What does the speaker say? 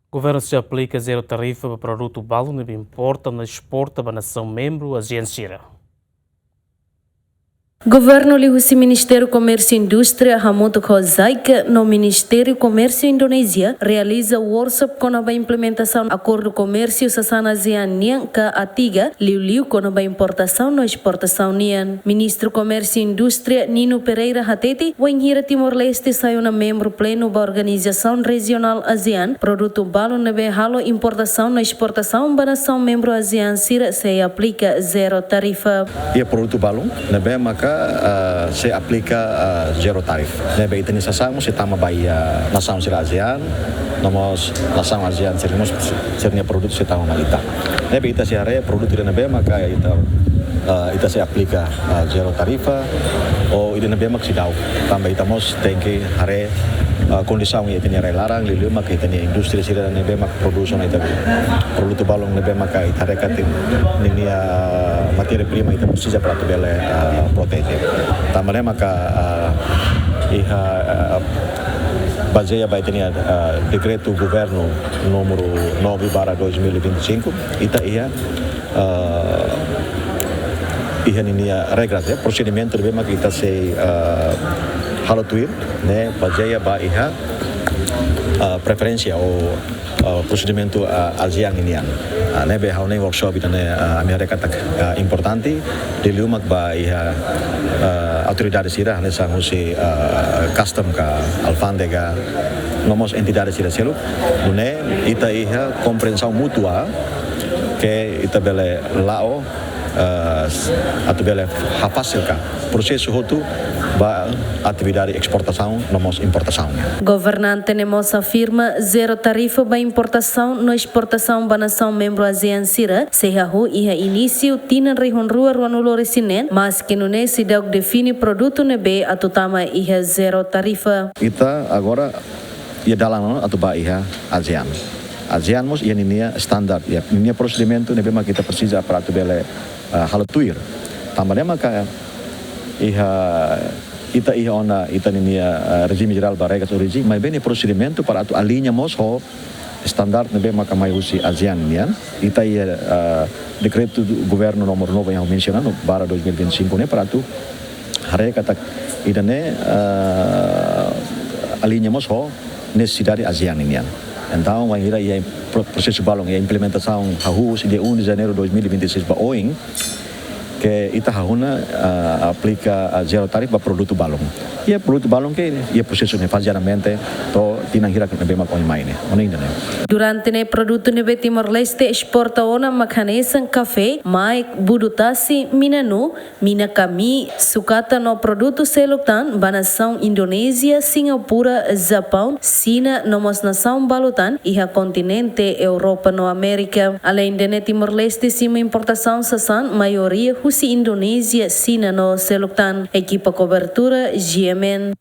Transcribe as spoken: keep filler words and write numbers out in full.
Governu sei aplika zero tarifa ba produtu balu ne'ebé importa no esporta ba nasaun membru ASEAN sira. Governu liuhusi Ministériu Komérsiu Indústria hamutuk ho JICA no Ministériu Komérsiu Indonézia realiza workshop kona-ba implementasaun Akordu Komérsiu sasán ASEAN nian ka ATIGA, liuliu kona-ba importasaun no esportasaun nian. Ministru Komérsiu Indústria Nino Pereira hateten, wainhira Timor-Leste sai ona membru plenu ba organizasaun rejionál ASEAN, produtu balu ne'ebé halo importasaun no esportasaun ba nasaun membru ASEAN sira sei aplika zero tarifa. Iha produtu balu ne'ebé maka, ah, sei aplika, ah, zero tarif. Ne'ebé ita-nia sasán mós sei tama ba iha nasaun sira ASEAN, no mós nasaun ASEAN sira mós sira-nia produtu sei tama mai ita. Ne'ebé ita sei haree produtu ida ne'ebé maka ita, ah, ita sei aplika, ah, zero tarifa, ou ida ne'ebé mak seidauk. Tanba ita mós tenke haree, ah, kondisaun iha ita-nia rai-laran, liuliu maka ita-nia indústria sira ne'ebé mak produsaun ita, produtu balu ne'ebé maka ita haree katak ninia matéria-prima ita presiza para atu bele, ah, proteje. Tanba ne'e maka, ah, iha, ah, bazeia ba ita-nia, ah, dekretu governu númeru nove barra dois mil e vinte e cinco, ita iha, ah, iha ninia regras, ya, prosedimentu ne'ebé maka ita sei, ah, halo tuir, ne'e bazeia ba iha, ah, preferénsia ou, ah, prosedimentu, ah, ASEAN nian. Ah, ne'ebé ha'u hanoin workshop ida-ne'e, ah, ami haree katak, ah, importante, liuliu mak ba iha, ah, autoridade sira, hanesan husi, ah, custom ka alfándega, no mós entidade sira seluk, nune'e ita iha komprensaun mútua, ke ita bele la'o, eh, atu bele hafasilka prosesu hotu ba atividade esportasaun no mós importasaun. Governante ne'e mós afirma zero tarifa ba importasaun no esportasaun ba nasaun membru ASEAN sira sei hahú iha inísiu tinan rihun rua ruanulu-resin-neen, maski nune'e seidauk define produtu ne'ebé atu tama iha zero tarifa. Ita agora iha dalan ona atu ba iha ASEAN. ASEAN mós iha ninia standar, iha ninia prosedimentu ne'ebé mak ita presiza para atu bele, eh, halo tuir. Tanba ne'e maka iha, ita iha ona ita ninia, eh, rejime jerál ba regras orijen, maibé nia prosedimentu para atu aliña mós ho standar ne'ebé maka mai husi ASEAN nian. Ita iha, eh, dekretu governu númeru nove yang mensiona no barra dois mil e vinte e cinco ne'e para atu haree katak ida-ne'e, eh, aliña mós ho nesesidade ASEAN nian. Entaun, wainhira iha pro-, prosesu balun iha implementasaun hahú husi dia um de janeiro dois mil e vinte e seis ba oin, ke ita hahú ona, eh, aplika, eh, zero tarif ba produtu balun. Iha produtu balun ke iha prosesu ne'e fazeadamente to'o tinan hirak ne'ebé mak oin mai ne'e. Hanoin ida-ne'e. Durante ne'e produtu ne'ebé Timor-Leste esporta ona mak hanesan kafé, maek, budu tasi, mina-nuu, mina-kamii, sukata no produtu seluk tan ba nasaun Indonézia, Singapura, Japaun, Xina no mós nasaun balu tan iha kontinente Europa no Amérika. Aleinde ne'e Timor-Leste simu importasaun sasán maioria husi Indonézia, Xina no seluk tan. Ekipa kobertura, G M N.